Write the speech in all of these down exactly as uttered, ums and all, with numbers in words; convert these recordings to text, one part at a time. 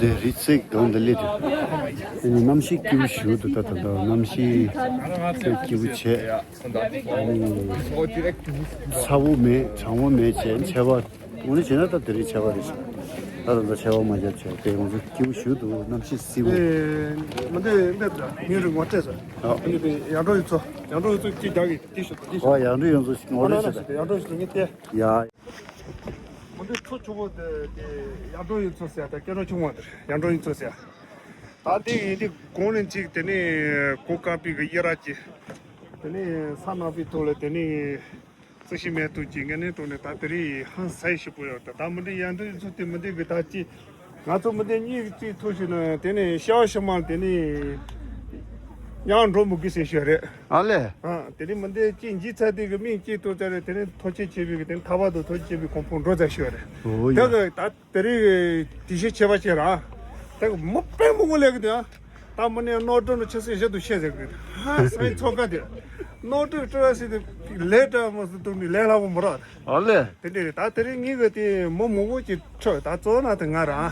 དེ་རི་ཚིག་གང་དུ་སླེབས་དུས། དེ་ནི་གནམ་གཤིས་སྐྱིད་པོ་ཞིག་འདུག་ད་ད་ད་གནམ་གཤིས་སྐྱིད་པོ་བྱས། ཨ་ནི་ཚ་བོ་མེད་གྲང་བོ་མེད་བྱས་ནི་ཆར་པ། འོ་ན་བྱས་ན་ད་དེ་རིང་ཆར་པ་རེད་ཤག་ད་ད་ད་ཆར་པ་མ་བརྒྱབ་བྱས་དེ་ང་ཚོ་སྐྱིད་པོ་ཞིག་འདུག་གནམ་གཤིས་བསིལ་པོ། ཨེ། མི་འདི་འདི་ད་ཉིན་རེ་ངོ་སྤྲད་ཟེར། ཨ་ནི་དེ་ཡར་འགྲོ་ཡོད་ཚོ་ཡར་འགྲོ་ཡོད་ཚོ་སྐྱིད་རྒྱག་གི་དེ་ཤོད་དེ་ཤོད། ཨོ་ཡར་འགྲོ་ཡོད་ཚོ་ཞིག་ངོ་སྤྲད་ཟེར། ཡར་འགྲོ་ཡོད་ཚོ་ངས་བལྟས། ཡ། མི་འདི་ཁྲོ་ཆུ་བོ་དེ་དེ་ཡར་འགྲོ་ཡོད་ཚོ་ཟེར་ད་སྐད་གྲགས་ཆུང་བ་དེ་ཡར་འགྲོ་ཡོད་ཚོ་ཟེར། ད་དེ་ཡིན་དེ་གོང་ནས་གཅིག་དེ་ནས་གོ་དཀར་པོའི་གི་གཡུ་རལ་གྱི། དེ་ནས་ས་ནག་པོའི་ཐོག་ལ་དེ་ནས་རྩི་ཤིང་མེ་ཏོག་གི་ངན་ནས་དྲུང་ནས་ད་དེ་རིང་ཧང་སངས་ཞིག་པོ་ཡོད། ད་ད་མི་འདི་ཡར་འདི་ཚོ་དེ་མི་འདི་གི་ད་ཅི་ང་ཚོ་མི་འདི་གཉིས་ཀྱི་རྩིས་ཐུག་ཞིག་ན་དེ་ནས་ཤ་བ་ཤ་མར་དེ་ནས་ཡང་འགྲོ་མི་དགོས་ཟེར་ཞུ་རེད། ཨ་ལས། ཨ་དེ་རིང་མི་འདི་ཅི་འཇིག་ཚར་དེ་གི་མིང་ཅི་ཐུག་ཚར་རེད། དེ་ནས་ཐོ་ཆེ་ཆེ་བི་གི་དེ་ནས་ཐ་བ་དུ་ཐོ་ཆེ་ཆེ་བི་གོང་ཕུང་འགྲོ་ཚར་ཞུ་རེད། ཨོ་ཡ། ད་གི་ད། དེ་རིང་གི་དུས་ཆེན་ཁྱད་པར་ཆེ་ར། དེ་གི་མི་དཔེ་མང་པོ་སླེབས་གི་འདུག་ཨ། ད་མི་ནས་རྣོ་སྒྲོན་ཆུ་སྲིན་བཞི་དུ་ཤེས་ཟེར་གི། ཧ་སའི་ཚོ་ཀ་དེ། རྣོ་སྒྲོན་སྤྲོ་བ་སྲིད་དེ་ལས་འདྲ་མོ་སུ་དུ་ནི་ལས་སླ་པོ་མི་རོགས། ཨ་ལས། དེ་འདྲ་རེད། ད་དེ་རིང་ངེད་གི་དེ་མི་མང་པོ་ཅིག་འཕྲོད་ད་གཙོ་ན་དེ་ང་ར། ཨ་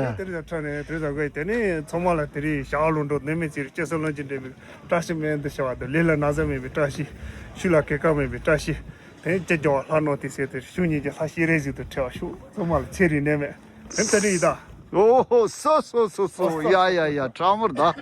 ཡ། དེ་རིང་ད་འཕྲོད་ནས་དེ་རིང་ད་གི་དེ་ནས་ཚང་མ་ལ་དེ་རིང་ཞག་ལོ་འགྲོ་ནད་མེད་ཚེ་རིང་སྐྱེ་ས་ལོན་གྱི་འདྲེ་མི་བཀྲ་ཤིས་མེད་འདི་ཤ་བ་དེ་ལས་ལ་ན་ཚ་མེད་པའི་བཀྲ་ཤིས། ཤུལ་ལ་སྐེ་ཀ་མེད་པའི་བཀྲ་ཤིས། དེ་ཅི་རྒྱ་བ་ལྷ་ནོ་དེ་ཟེར་དེ་ཤུ་ཉིད་ཀྱི་ལྷ་ཤེས་རེ་ཟིག་ཏུ་ཁྲེལ་བ་ཤུགས་ཚང་མ་ལ་ཚེ་རིང་ནད་མེད་དེ་ལྟ་རེ་ཡི་ད། ཨོ་ཧོ་སོ་སོ་སོ་སོ་ཡ་ཡ་ཡ་ཁྲ་མོར་ད།